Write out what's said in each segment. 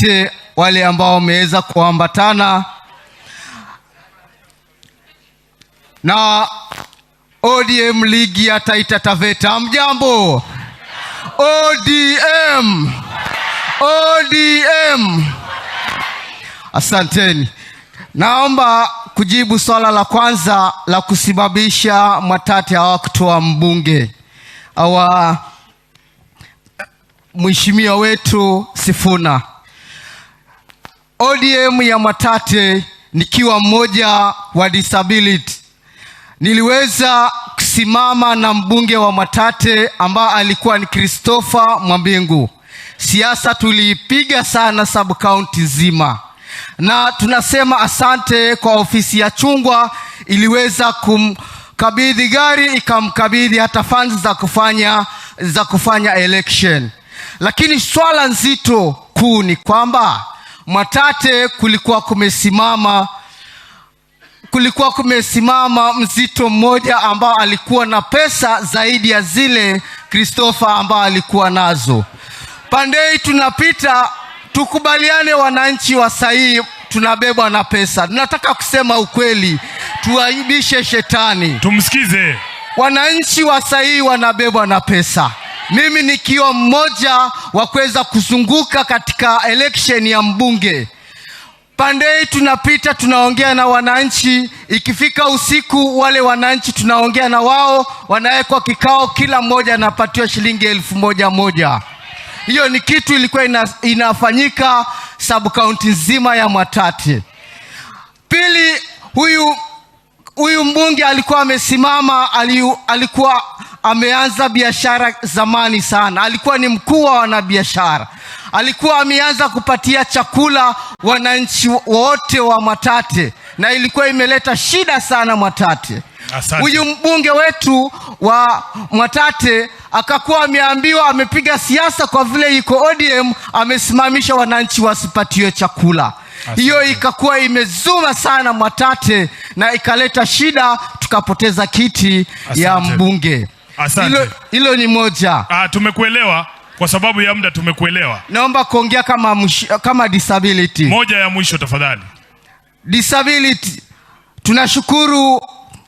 Wote wale ambao wameweza kuambatana na ODM ligi ya Taita Taveta. Mjambo? ODM, ODM. Asanteni. Naomba kujibu swala la kwanza la kusimamisha Mwatate hawakutoa mbunge awa mheshimiwa wetu Sifuna. ODM ya Mwatate, nikiwa mmoja wa disability, niliweza kusimama na mbunge wa Mwatate ambaye alikuwa ni Christopher Mwambingu. Siasa tuliipiga sana sub county nzima, na tunasema asante kwa ofisi ya Chungwa, iliweza kumkabidhi gari, ikamkabidhi hata funds za kufanya election. Lakini swala nzito kuu ni kwamba Mwatate kulikuwa kumesimama mzito mmoja ambao alikuwa na pesa zaidi ya zile Christopher ambao alikuwa nazo. Pandei tunapita, tukubaliane wananchi wa sahii tunabebwa na pesa. Tunataka kusema ukweli, tuaibishe shetani. Tumsikize. Wananchi wa sahii wanabebwa na pesa. Mimi nikiwa mmoja wa kuweza kuzunguka katika election ya mbunge Pandei tunapita tunaongea na wananchi. Ikifika usiku, wale wananchi tunaongea na wao, wanawekwa kikao, kila mmoja anapatiwa shilingi 1000 moja. Hiyo ni kitu ilikuwa inafanyika sub county nzima ya Mwatate. Pili, huyu mbunge alikuwa amesimama, alikuwa ameanza biashara zamani sana, alikuwa ni mkuu wa wanabiashara, alikuwa ameanza kupatia chakula wananchi wote wa Mwatate, na ilikuwa imeleta shida sana Mwatate. Asante. Huyu mbunge wetu wa Mwatate akakuwa ameambiwa amepiga siasa kwa vile iko ODM, amesimamisha wananchi wasipatiwe chakula. Hiyo ikakuwa imezuma sana Mwatate na ikaleta shida, tukapoteza kiti ya Asante. mbunge. Asante. Hilo ni moja. Ah, tumekuelewa kwa sababu ya muda, tumekuelewa. Naomba kuongea kama disability. Moja ya mwisho tafadhali. Disability, tunashukuru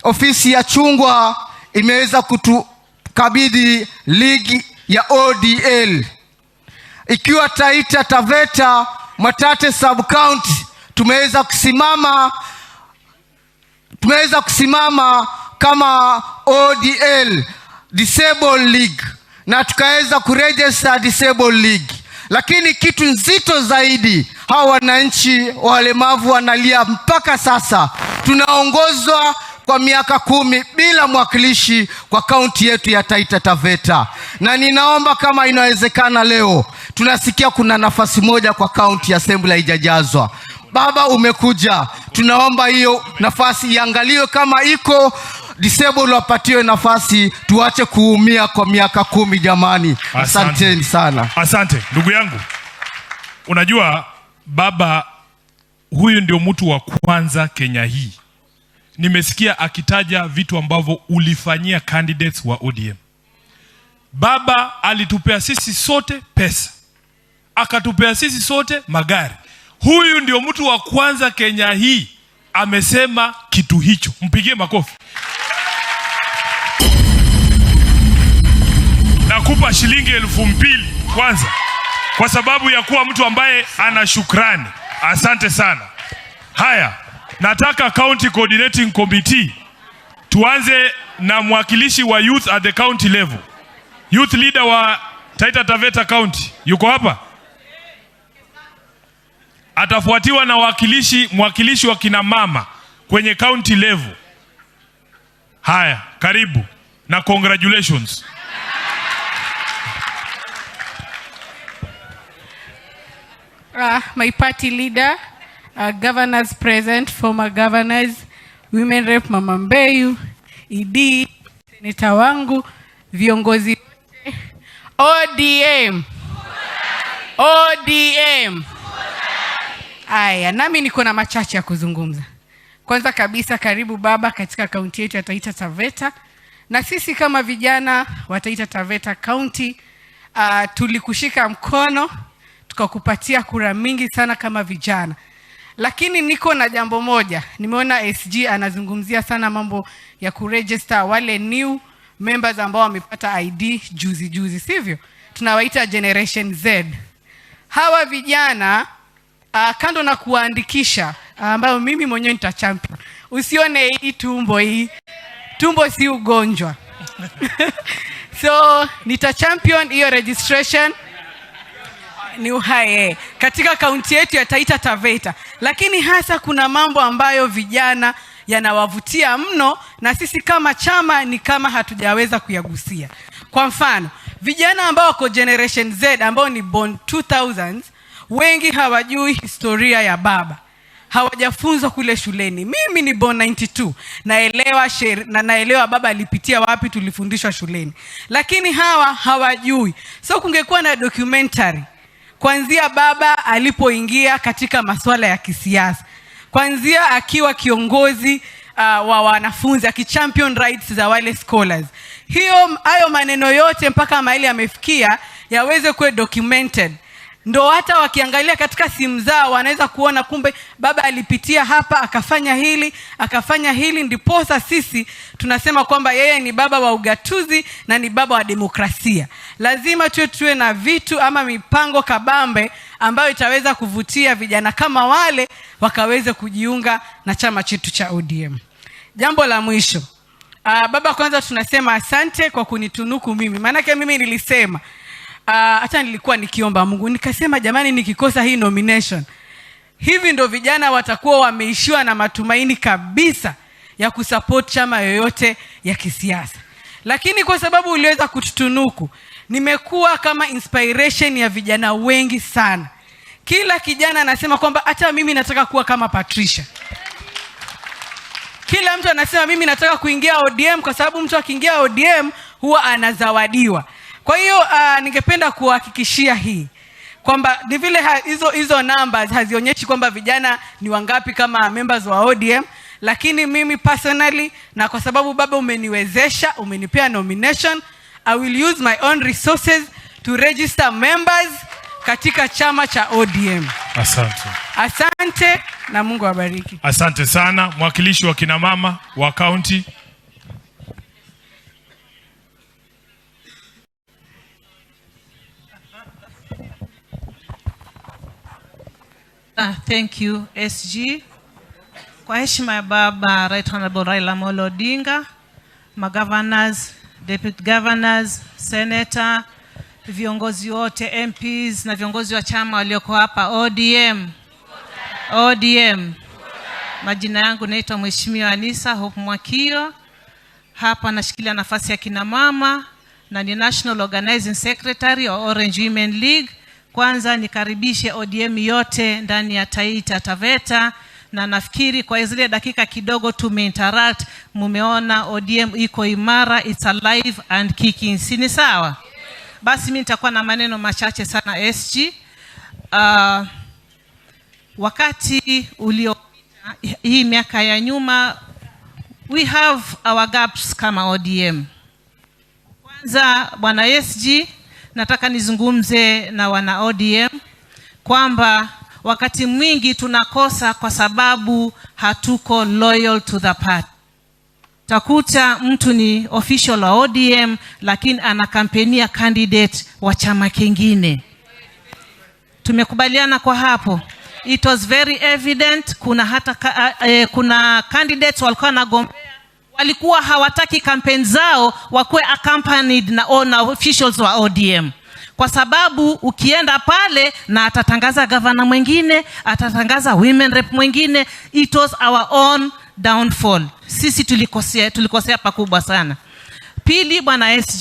ofisi ya Chungwa imeweza kutukabidhi ligi ya ODL ikiwa Taita Taveta Mwatate sub county tumeweza kusimama kama ODL Disabled League na tukaweza kuregister Disabled League. Lakini kitu nzito zaidi, hawa wananchi walemavu wanalia mpaka sasa. Tunaongozwa kwa miaka 10 bila mwakilishi kwa kaunti yetu ya Taita Taveta, na ninaomba kama inawezekana, leo tunasikia kuna nafasi moja kwa county assembly haijajazwa. Baba umekuja, tunaomba hiyo nafasi iangaliwe kama iko disabled wapatiwe nafasi, tuache kuumia kwa miaka 10 jamani. Asante. Asanteni sana. Asante ndugu yangu. Unajua baba huyu ndio mtu wa kwanza Kenya hii nimesikia akitaja vitu ambavyo ulifanyia candidates wa ODM. Baba alitupea sisi sote pesa, akatupea sisi sote magari. Huyu ndio mtu wa kwanza Kenya hii amesema kitu hicho, mpigie makofi. Nakupa shilingi 2000 kwanza kwa sababu ya kuwa mtu ambaye ana shukrani. Asante sana. Haya, nataka County Coordinating Committee tuanze na mwakilishi wa youth at the county level. Youth leader wa Taita Taveta County yuko hapa? Atafuatiwa na mwakilishi wa kina mama kwenye county level. Haya, karibu na congratulations. My party leader, governors present, former governors, women rep Mama Mbeyu, ED, seneta wangu, viongozi wote, ODM, ODM. Aya, nami niko na machache ya kuzungumza. Kwanza kabisa, karibu baba katika kaunti yetu ya Taita Taveta, na sisi kama vijana wa Taita Taveta County, tulikushika mkono. Tukakupatia kura mingi sana kama vijana. Lakini niko na jambo moja, nimeona SG anazungumzia sana mambo ya kuregister wale new members ambao wamepata ID juzi juzi, sivyo? Tunawaita Generation Z. Hawa vijana, kando na kuwaandikisha, ambayo mimi mwenyewe nitachampion. Usione hii tumbo, hii tumbo si ugonjwa. So nitachampion hiyo registration ni uhai katika kaunti yetu ya Taita Taveta, lakini hasa kuna mambo ambayo vijana yanawavutia mno na sisi kama chama ni kama hatujaweza kuyagusia. Kwa mfano, vijana ambao wako Generation Z ambao ni born 2000s, wengi hawajui historia ya baba, hawajafunzwa kule shuleni. Mimi ni born 92, naelewa na naelewa baba alipitia wapi, tulifundishwa shuleni, lakini hawa hawajui. So kungekuwa na documentary kuanzia baba alipoingia katika masuala ya kisiasa, kuanzia akiwa kiongozi wa wanafunzi akichampion rights za wale scholars, hiyo hayo maneno yote mpaka mahali amefikia yaweze kuwa documented, ndo hata wakiangalia katika simu zao wanaweza kuona kumbe baba alipitia hapa, akafanya hili, akafanya hili. Ndiposa sisi tunasema kwamba yeye ni baba wa ugatuzi na ni baba wa demokrasia. Lazima tuwe na vitu ama mipango kabambe ambayo itaweza kuvutia vijana kama wale wakaweze kujiunga na chama chetu cha ODM. Jambo la mwisho, baba, kwanza tunasema asante kwa kunitunuku mimi, maanake mimi nilisema, hata nilikuwa nikiomba Mungu nikasema, jamani, nikikosa hii nomination, hivi ndo vijana watakuwa wameishiwa na matumaini kabisa ya kusupport chama yoyote ya kisiasa. Lakini kwa sababu uliweza kututunuku, nimekuwa kama inspiration ya vijana wengi sana. Kila kijana anasema kwamba hata mimi nataka kuwa kama Patricia. Kila mtu anasema mimi nataka kuingia ODM kwa sababu mtu akiingia ODM huwa anazawadiwa. Kwa hiyo ningependa kuhakikishia hii kwamba ni vile hizo numbers hazionyeshi kwamba vijana ni wangapi kama members wa ODM, lakini mimi personally, na kwa sababu baba umeniwezesha, umenipea nomination, I will use my own resources to register members katika chama cha ODM. Asante. Asante na Mungu awabariki. Asante sana mwakilishi wa kina mama wa kaunti. Thank you, SG. Kwa heshima ya baba Right Honorable Raila Amolo Odinga, magovernors, deputy governors, senator, viongozi wote, MPs na viongozi wa chama walioko hapa ODM. ODM. Majina yangu naitwa Mheshimiwa Anisa Hope Mwakio. Hapa nashikilia nafasi ya kina mama na ni National Organizing Secretary wa Orange Women League. Kwanza nikaribishe ODM yote ndani ya Taita Taveta, na nafikiri kwa zile dakika kidogo tumeinteract, mumeona ODM iko imara, it's alive and kicking. Si ni sawa? Basi mimi nitakuwa na maneno machache sana, SG. Wakati uliopita, hii miaka ya nyuma, we have our gaps kama ODM. Kwanza bwana SG, nataka nizungumze na wana ODM kwamba wakati mwingi tunakosa kwa sababu hatuko loyal to the party. Takuta mtu ni official wa ODM lakini anakampenia candidate wa chama kingine. Tumekubaliana kwa hapo. It was very evident, kuna hata kuna candidates walikuwa wanagombea, walikuwa hawataki campaign zao wakuwe accompanied na officials wa ODM, kwa sababu ukienda pale na atatangaza gavana mwingine, atatangaza women rep mwingine. It was our own downfall. Sisi tulikosea pakubwa sana. Pili, bwana SG